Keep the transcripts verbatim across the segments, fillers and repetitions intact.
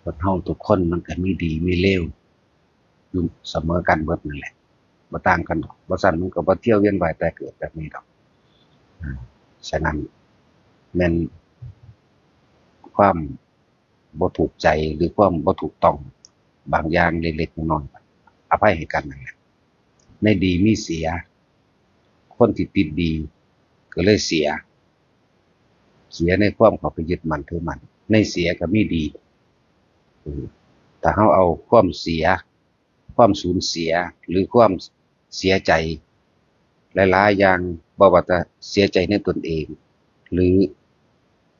คนเฮาทุกคนมันก็มีดีมีเลวอยู่เสมอกันเบิดนั่นแหละ บ่ต่างกันดอก บ่ซั้นมันก็บ่เที่ยวเวียนว่ายตายเกิดแบบนี้ดอก อ่า ฉะนั้นแม่นความบ่ถูกใจหรือความบ่ถูกต้องบางอย่างเล็กๆน้อยๆ อภัยให้กันนั่นแหละ ในดีมีเสีย คนที่ติดดีก็เลยเสีย เสียในความเข้าไปยึดมั่นถือมั่น ในเสียก็มีดี อืม ถ้าเราเอาความเสีย ความสูญเสีย หรือความเสียใจ หลายๆอย่าง บ่ว่าจะเสียใจในตนเอง หรือ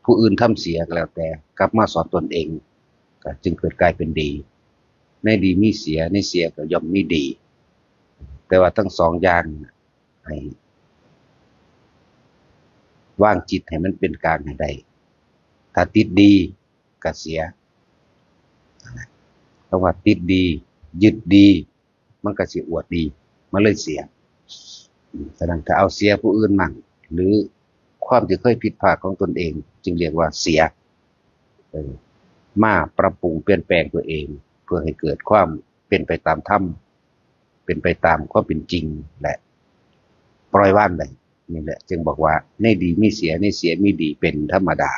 ผู้อื่นทำเสียก็แล้วแต่ กลับมาสอนตนเอง ก็จึงเกิดกลายเป็นดี ในดีมีเสีย ในเสียก็ย่อมมีดี แต่ว่าทั้งสองอย่างให้วางจิตให้มันเป็นกลางให้ได้ ถ้าติดดีก็เสีย คำว่าติดดี ยึดดี มันก็สิอวดดี มันเลยเสีย อืม ฉะนั้นถ้าเอาเสียผู้อื่นมั่ง หรือความที่เคยผิดพลาดของตนเอง จึงเรียกว่าเสีย เออ มาปรับปรุงเปลี่ยนแปลงตัวเอง เพื่อให้เกิดความเป็นไปตามธรรม เป็นไปตามความเป็นจริง และปล่อยวางได้ นี่แหละ จึงบอกว่าในดีมีเสีย ในเสียมีดีเป็นธรรมดา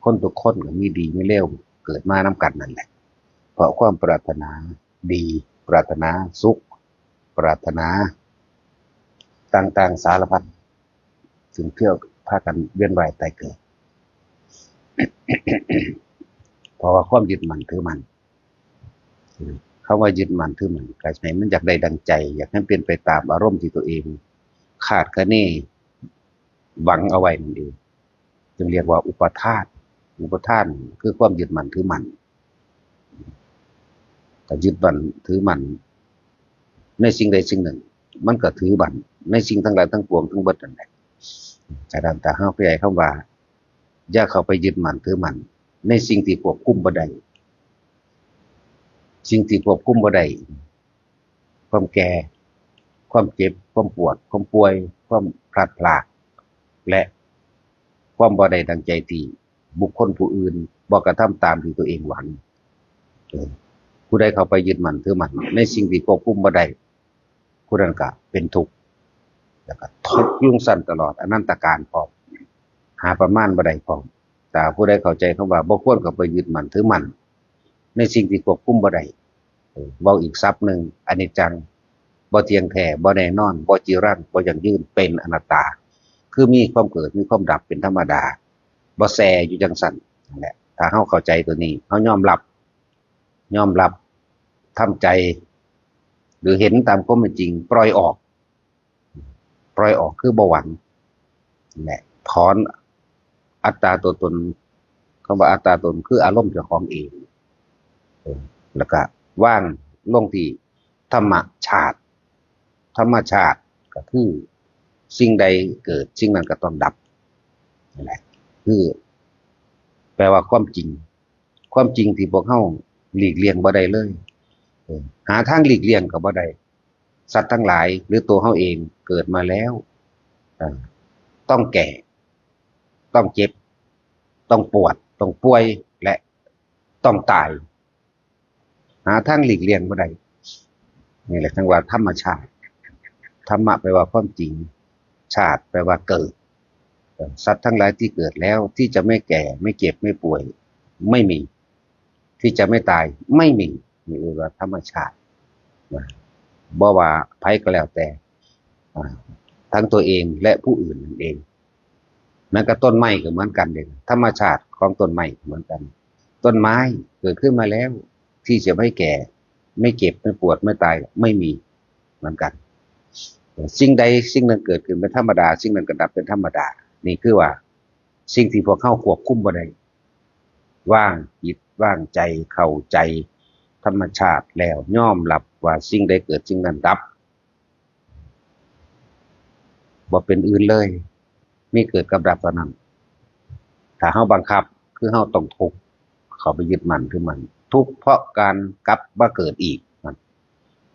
คนทุกคนก็มีดีมีเลวเกิดมานำกันนั่นแหละ เพราะความปรารถนาดี ปรารถนาสุข ปรารถนาต่างๆสารพัด จึงเที่ยวพากันเวียนว่ายตายเกิด เพราะว่าความยึดมั่นถือมั่น คำว่ายึดมั่นถือมั่นก็ให้มันอยากได้ดังใจ อยากให้เป็นไปตามอารมณ์ที่ตัวเองคาดคะเนหวังเอาไว้นั่นเอง จึงเรียกว่าอุปาทาน อุปาทานคือความยึดมั่นถือมั่น ถ้ายึดมั่นถือมั่นในสิ่งใดสิ่งหนึ่ง มันก็ถือมั่นในสิ่งทั้งหลายทั้งปวงทั้งเบิดนั่นแหละ ฉะนั้นถ้าเราขยายคำว่า อย่าเข้าไปยึดมั่นถือมั่นในสิ่งที่ควบคุมบ่ได้ สิ่งที่ควบคุมบ่ได้ ความแก่ ความเจ็บ ความปวด ความป่วย ความพลัดพราก และความบ่ได้ดังใจที่บุคคลผู้อื่นบ่กระทำตามที่ตัวเองหวัง เออ ผู้ใดเข้าไปยึดมั่นถือมั่นในสิ่งที่ควบคุมบ่ได้ ผู้นั้นก็เป็นทุกข์ แล้วก็ทุกข์อยู่จั่งซั้นตลอดอนันตกาลพร้อม หาประมาณบ่ได้พร้อม แต่ผู้ใดเข้าใจคำว่าบ่ควรเข้าไปยึดมั่นถือมั่นในสิ่งที่ควบคุมบ่ได้ เออ เว้าอีกศัพท์หนึ่ง อนิจจัง บ่เที่ยงแท้ บ่แน่นอน บ่จีรัง บ่ยั่งยืน เป็นอนัตตา คือมีความเกิด มีความดับเป็นธรรมดา บ่แซ่อยู่จั่งซั้น นั่นแหละ ถ้าเราเข้าใจตัวนี้ เรายอมรับ ยอมรับ ทำใจ หรือเห็นตามความเป็นจริง ปล่อยออก ปล่อยออกคือบ่หวัง นั่นแหละ ถอนอัตตาตัวตน คำว่าอัตตาตนคืออารมณ์เจ้าของเอง เออ แล้วก็วางลงที่ธรรมชาติ ธรรมชาติก็คือสิ่งใดเกิด สิ่งนั้นก็ต้องดับ นั่นแหละ คือ แปลว่าความจริง ความจริงที่พวกเราหลีกเลี่ยงบ่ได้เลย เออ หาทางหลีกเลี่ยงก็บ่ได้ สัตว์ทั้งหลายหรือตัวเราเองเกิดมาแล้ว เอ่อ ต้องแก่ ต้องเจ็บ ต้องปวด ต้องป่วย และต้องตาย หาทางหลีกเลี่ยงบ่ได้ นี่แหละจั่งว่าธรรมชาติ ธรรมะแปลว่าความจริง ชาติแปลว่าเกิด เอ่อ สัตว์ทั้งหลายที่เกิดแล้วที่จะไม่แก่ ไม่เจ็บ ไม่ป่วย ไม่มี ที่จะไม่ตาย ไม่มี นี่เรียกว่าธรรมชาติ นะ บ่ว่าไผก็แล้วแต่ อ่า ทั้งตัวเองและผู้อื่นนั่นเอง แม้กระทั่งต้นไม้ก็เหมือนกันเลย ธรรมชาติของต้นไม้ก็เหมือนกัน ต้นไม้เกิดขึ้นมาแล้ว ที่จะไม่แก่ ไม่เจ็บ ไม่ปวด ไม่ตาย ไม่มีเหมือนกัน สิ่งใดสิ่งหนึ่งเกิดขึ้นเป็นธรรมดา สิ่งนั้นก็ดับเป็นธรรมดา นี่คือว่าสิ่งที่พวกเราควบคุมบ่ได้ วางจิต วางใจ เข้าใจธรรมชาติแล้วยอมรับว่าสิ่งใดเกิดสิ่งนั้นดับ บ่เป็นอื่นเลย มีเกิดกับดับเท่านั้น ถ้าเราบังคับ คือเราต้องทุกข์ เข้าไปยึดมั่นถือมั่น ทุกข์เพราะการกลับมาเกิดอีกนั่น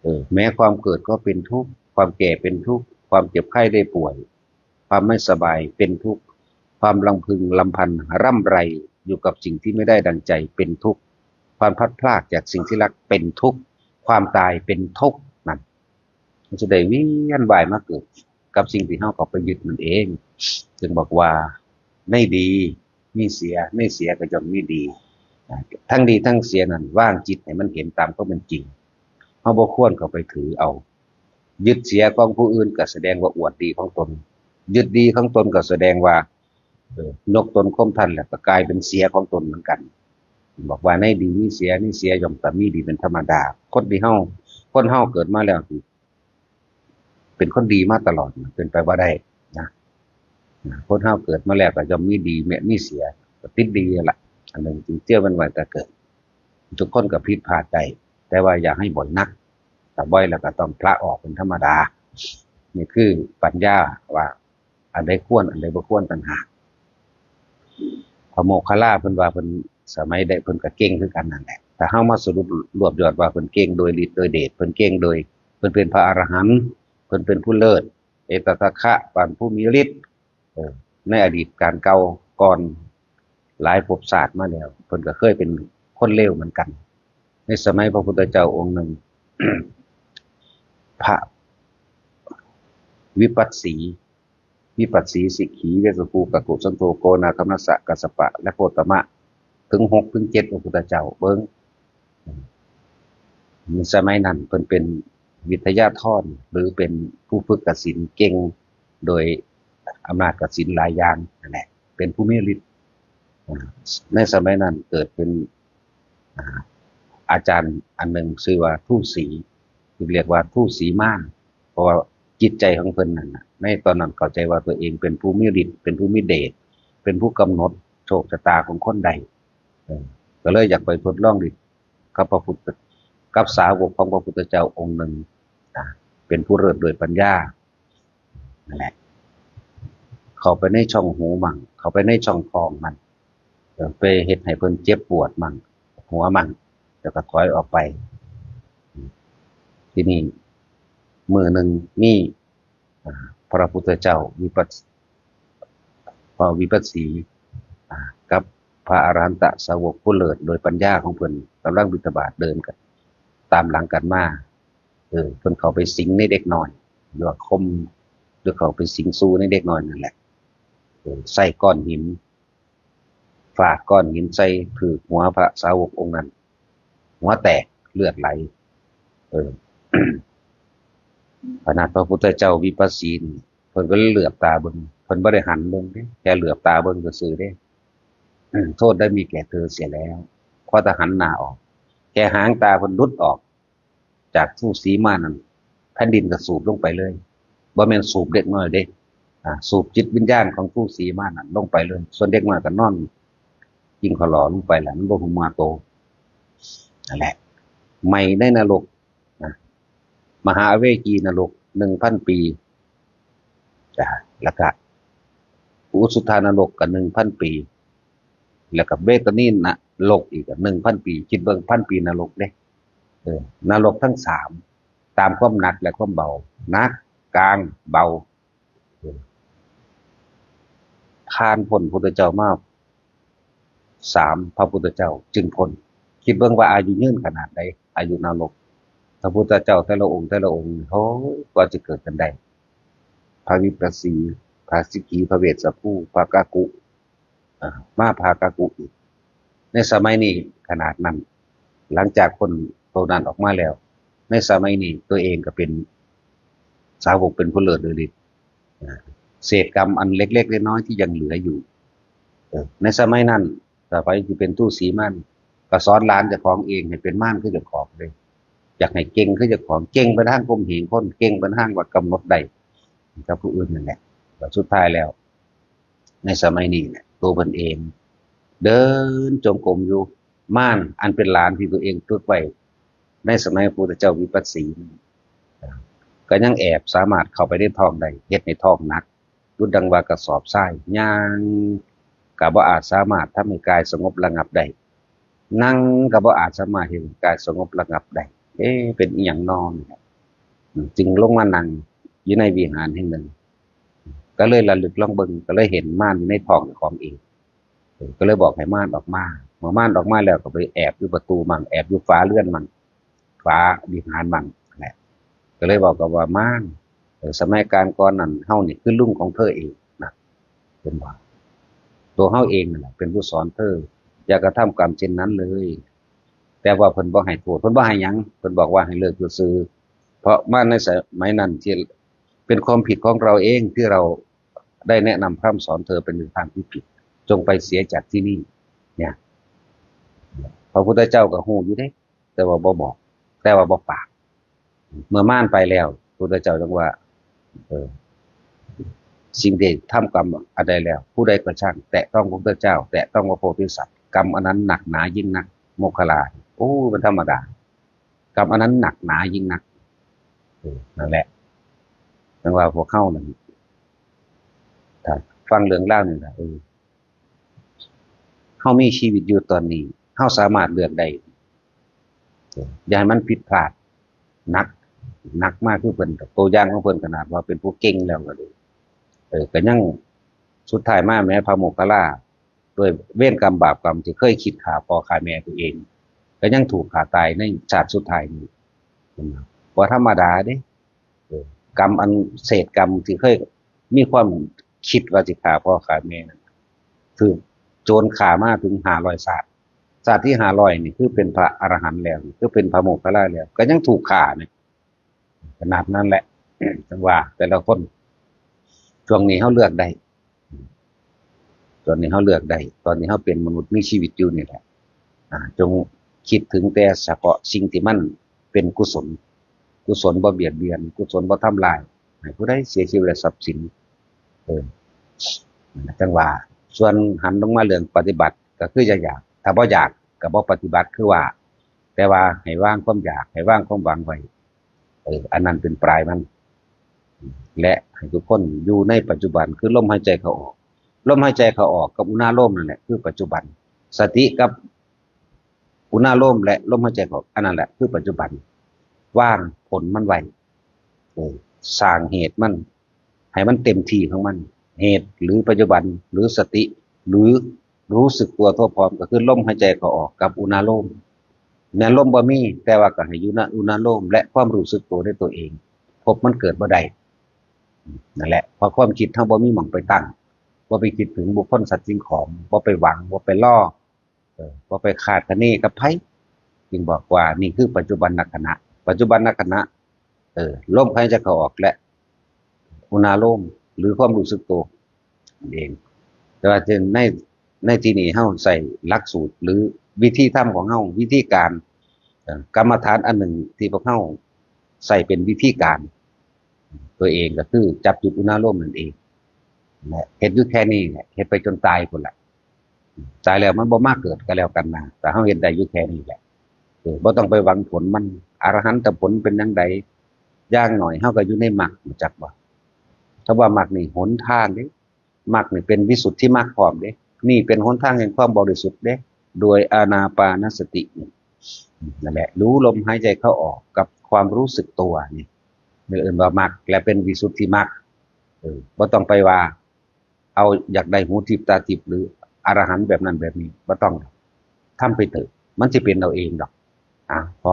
เออ แม้ความเกิดก็เป็นทุกข์ ความแก่เป็นทุกข์ ความเจ็บไข้ได้ป่วย ความไม่สบายเป็นทุกข์ ความรำพึงรำพันร่ำไรอยู่กับสิ่งที่ไม่ได้ดังใจเป็นทุกข์ ความพลัดพรากจากสิ่งที่รักเป็นทุกข์ ความตายเป็นทุกข์นั่น มันจะได้เวียนว่ายมาเกิดกับสิ่งที่เฮาเข้าไปยึดมันเอง จึงบอกว่าในดีมีเสีย ในเสียก็ย่อมมีดี ทั้งดีทั้งเสียนั่นวางจิตให้มันเห็นตามความเป็นจริง เฮาบ่ควรเข้าไปถือเอา ยึดเสียของผู้อื่นก็แสดงว่าอวดดีของตน ยึดดีของตนก็แสดงว่า เออ ยกตนข่มท่านแล้วก็กลายเป็นเสียของตนเหมือนกัน บอกว่าในดีมีเสีย ในเสียย่อมแต่มีดีเป็นธรรมดา คนที่เฮา คนเฮาเกิดมาแล้ว เป็นคนดีมาตลอด เป็นไปบ่ได้นะ คนเฮาเกิดมาแล้วก็ย่อมมีดี มีเสีย ก็ติดดีนั่นล่ะ อันหนึ่งจึงเชื่อมันไว้แต่เกิด ทุกคนก็ผิดพลาดได้ แต่ว่าอย่าให้บ่อยนัก ถ้าบ่อยแล้วก็ต้องพระออกเป็นธรรมดา นี่คือปัญญาว่าอันใดควร อันใดบ่ควรต่างหาก พระโมคคัลลาเพิ่นว่าเพิ่นสมัยใดเพิ่นก็เก่งคือกันนั่นแหละ แต่เฮามาสรุปรวบยอดว่าเพิ่นเก่งโดยฤทธิ์โดยเดช เพิ่นเก่งโดย เพิ่นเป็นพระอรหันต์ เพิ่นเป็นผู้เลิศ เอตทัคคะ ปานผู้มีฤทธิ์ เออ ในอดีตการเก่าก่อนหลายภพชาติมาแล้ว เพิ่นก็เคยเป็นคนเลวเหมือนกัน ในสมัยพระพุทธเจ้าองค์หนึ่ง พระวิปัสสี วิปัสสี สิกขี เวสสุภู กักกุสันโธ โกนาคมัสสะ กัสสปะ และโคตมะ ถึงหกถึงเจ็ดพระพุทธเจ้า เบิ่ง สมัยนั้นเพิ่นเป็นวิทยาธร หรือเป็นผู้ฝึกกสิณเก่ง โดยอำนาจกสิณหลายอย่างนั่นแหละ เป็นผู้มีฤทธิ์ อ่า ในสมัยนั้นเกิดเป็น อ่า อาจารย์อันหนึ่งชื่อว่าทูสี ที่เรียกว่าทูสีมาร เพราะว่าจิตใจของเพิ่นนั่นน่ะ ในตอนนั้นเข้าใจว่าตัวเองเป็นผู้มีฤทธิ์ เป็นผู้มีเดช เป็นผู้กำหนดโชคชะตาของคนได้ เออ ก็เลยอยากไปทดลองฤทธิ์กับพระพุทธ กับสาวกของพระพุทธเจ้าองค์หนึ่ง อ่า เป็นผู้เลิศด้วยปัญญา นั่นแหละ เข้าไปในช่องหูมั่ง เข้าไปในช่องท้องมัน เออ ไปเฮ็ดให้เพิ่นเจ็บปวดมั่ง หัวมั่ง แล้วก็ถอยออกไป ทีนี้มื้อหนึ่งมี อ่า พระพุทธเจ้าวิปัส พระวิปัสสี อ่า กับพระอรหันตสาวกผู้เลิศโดยปัญญาของเพิ่นกำลังบิณฑบาตเดินกัน ตามหลังกันมา เออ เพิ่นเข้าไปสิงในเด็กน้อย หรือว่าข่ม หรือเข้าไปสิงสู่ในเด็กน้อยนั่นแหละ เออ ใส่ก้อนหิน ฟาดก้อนหินใส่ถูกหัวพระสาวกองค์นั้น หัวแตกเลือดไหล เออ ขนาดพระพุทธเจ้าวิปัสสีนี่ เพิ่นก็เหลือบตาเบิ่ง เพิ่นบ่ได้หันเบิ่งเด้ แค่เหลือบตาเบิ่งซื่อๆเด้ โทษได้มีแก่เธอเสียแล้ว ขอแต่หันหน้าออก แค่หางตาเพิ่นหลุดออก จากทูสีมารนั่น แผ่นดินก็สูบลงไปเลย บ่แม่นสูบเด็กน้อยเด้ อ่า สูบจิตวิญญาณของทูสีมารนั่นลงไปเลย ส่วนเด็กน้อยก็นอน กินข้าวหลอลงไปแหละ มันบ่ฮู้เมื่อโต นั่นแหละ ไหม้ในนรกนะ มหาอเวจีนรกหนึ่งพันปี จ้ะ แล้วก็อุสุทานรกก็หนึ่งพันปี แล้วก็เวตนีนรกอีกหนึ่งพันปี คิดเบิ่ง พันปีนรกเด้ เออ นรกทั้งสาม ตามความหนักและความเบา หนัก กลาง เบา เออ ผ่านพ้นพุทธเจ้ามาสามพระพุทธเจ้าจึงพ้น คิดเบิ่งว่าอายุยืนขนาดใด อายุนรก พระพุทธเจ้าแต่ละองค์แต่ละองค์ โอ้ กว่าจะเกิดกันได้ พระวิปัสสี พระสิกขี พระเวสสภู พระกักกุ อ่า มาพระกักกุอีก ในสมัยนี้ขนาดนั้น หลังจากพ้นตัวนั้นออกมาแล้ว ในสมัยนี้ตัวเองก็เป็นสาวกเป็นผู้เลิศโดยฤทธิ์ อ่า เศษกรรมอันเล็กๆน้อยๆที่ยังเหลืออยู่ เออ ในสมัยนั้น ถ้าไผสิเป็นทูสีมาร ก็สอนหลานเจ้าของเองให้เป็นมารคือเจ้าของเลย อยากให้เก่งคือเจ้าของ เก่งไปทางข่มเหงคน เก่งไปทางว่ากำหนดได้กับผู้อื่นนั่นแหละ แล้วสุดท้ายแล้ว ในสมัยนี้เนี่ย ตัวเพิ่นเอง เดินจงกรมอยู่ มารอันเป็นหลานที่ตัวเองฝึกไว้ ในสมัยพระพุทธเจ้าวิปัสสี ก็ยังแอบสามารถเข้าไปในท้องได้ เฮ็ดให้ท้องหนัก ดุจดังว่ากระสอบทราย ย่างก็บ่อาจสามารถทำให้กายสงบระงับได้ นั่งก็บ่อาจสามารถเฮ็ดให้กายสงบระงับได้ เอ๊ะ เป็นอิหยังน้อ อืม จึงลงมานั่งอยู่ในวิหารแห่งหนึ่ง ก็เลยระลึกลองเบิ่ง ก็เลยเห็นมารอยู่ในท้องของเอง เออ ก็เลยบอกให้มารออกมา เมื่อมารออกมาแล้วก็ไปแอบอยู่ประตูมั่ง แอบอยู่ฝาเรือนมั่ง ฝาวิหารมั่งแหละ ก็เลยบอกกับว่ามาร เออ สมัยการก่อนนั้นเฮานี่คือลุงของเธอเองนะ เป็นว่า ตัวเฮาเองนั่นแหละเป็นผู้สอนเธอ อย่ากระทำกรรมเช่นนั้นเลย แต่ว่าเพิ่นบ่ให้โทษ เพิ่นบ่ให้หยัง เพิ่นบอกว่าให้เลิกซื่อๆ เพราะมาในสมัยนั้นที่เป็นความผิดของเราเองที่เราได้แนะนำพร่ำสอนเธอเป็นในทางที่ผิด จงไปเสียจากที่นี่ เนี่ย พระพุทธเจ้าก็ฮู้อยู่เด้ แต่ว่าบ่บอก แต่ว่าบ่ปาก เมื่อมารไปแล้ว พุทธเจ้าจึงว่า เออ สิ่งที่ทำกรรมอันใดแล้ว ผู้ใดก็ช่าง แตะต้องพระพุทธเจ้า แตะต้องพระโพธิสัตว์ กรรมอันนั้นหนักหนายิ่งนัก โมคคัลลา โอ้ มันธรรมดา กรรมอันนั้นหนักหนายิ่งนัก เออ นั่นแหละ จังว่าพวกเฮานั่น ถ้าฟังเรื่องราวนี่ล่ะ เออ เฮามีชีวิตอยู่ตอนนี้ เฮาสามารถเลือกได้ เออ อย่าให้มันผิดพลาด หนัก หนักมากคือเพิ่น ตัวอย่างของเพิ่นขนาดว่าเป็นผู้เก่งแล้วก็ดี เออ ก็ยังสุดท้ายมาแม้พระโมคคัลลา ด้วยเวรกรรมบาปกรรมที่เคยคิดฆ่าพ่อฆ่าแม่ตัวเอง ก็ยังถูกฆ่าตายในชาติสุดท้ายนี้ เห็นบ่ บ่ธรรมดาเด้ เออ กรรมอันเศษกรรมที่เคยมีความคิดว่าสิฆ่าพ่อฆ่าแม่นั่น ถูกโจรฆ่ามาถึงห้าร้อยชาติ ชาติที่ห้าร้อยนี่คือเป็นพระอรหันต์แล้ว คือเป็นพระโมคคัลลาแล้ว ก็ยังถูกฆ่าเนี่ย ขนาดนั้นแหละ จังว่าแต่ละคน ช่วงนี้เฮาเลือกได้ ตอนนี้เฮาเลือกได้ ตอนนี้เฮาเป็นมนุษย์มีชีวิตอยู่นี่แหละ อ่า จงคิดถึงแต่เฉพาะสิ่งที่มันเป็นกุศล กุศลบ่เบียดเบียน กุศลบ่ทำลาย ให้ผู้ใดเสียชีวิตและทรัพย์สิน เออ จังว่า ส่วนหันลงมาเรื่องปฏิบัติก็คืออย่าอยาก ถ้าบ่อยากก็บ่ปฏิบัติคือว่า แต่ว่าให้วางความอยาก ให้วางความหวังไว้ เออ อันนั้นเป็นปลายมัน และให้ทุกคนอยู่ในปัจจุบัน คือลมหายใจเข้าออก ลมหายใจเข้าออกกับอุณาโลมนั่นแหละคือปัจจุบัน สติกับอุณาโลมและลมหายใจเข้าออก อันนั้นแหละคือปัจจุบัน วางผลมันไว้ เออ สร้างเหตุมัน ให้มันเต็มที่ของมัน เหตุหรือปัจจุบัน หรือสติ หรือรู้สึกตัวทั่วพร้อม ก็คือลมหายใจเข้าออกกับอุณาโลม แม้นลมบ่มี แต่ว่าก็ให้อยู่ณอุณาโลม และความรู้สึกตัวในตัวเอง พบมันเกิดบ่ได้ นั่นแหละ เพราะความคิดเฮาบ่มีหม่องไปตั้ง บ่ไปคิดถึงบุคคลสัตว์สิ่งของ บ่ไปหวัง บ่ไปรอ เออ บ่ไปคาดคะเนกับไผ จึงบอกว่านี่คือปัจจุบันขณะ ปัจจุบันขณะ เออ ลมหายใจเข้าออกและอุณาโลม หรือความรู้สึกตัวนั่นเอง แต่ว่าใน ในที่นี้เฮาใช้หลักสูตรหรือวิธีทำของเฮา วิธีการ เอ่อ กรรมฐานอันหนึ่งที่พวกเฮาใช้เป็นวิธีการ ตัวเองก็คือจับจุดอุณาโลมนั่นเอง และเฮ็ดอยู่แค่นี้แหละ เฮ็ดไปจนตายพุ้นแหละ ตายแล้วมันบ่มาเกิดก็แล้วกันนะ แต่เฮาเฮ็ดได้อยู่แค่นี้แหละ เออ บ่ต้องไปหวังผลมัน อรหันตผลเป็นจั่งใด อย่างน้อยเฮาก็อยู่ในมรรค รู้จักบ่ คำว่ามรรคนี่หนทางเด้ มรรคนี่เป็นวิสุทธิมรรคพร้อมเด้ นี่เป็นหนทางแห่งความบริสุทธิ์เด้ โดยอานาปานสตินี่ นั่นแหละ รู้ลมหายใจเข้าออกกับความรู้สึกตัวนี่ เรียกว่ามรรค และเป็นวิสุทธิมรรค เออ บ่ต้องไปว่า เอาอยากได้หูทิพย์ตาทิพย์หรืออรหันต์แบบนั้นแบบนี้ บ่ต้อง ทำไปเถอะ มันสิเป็นเอาเองดอก อ่ะ พอ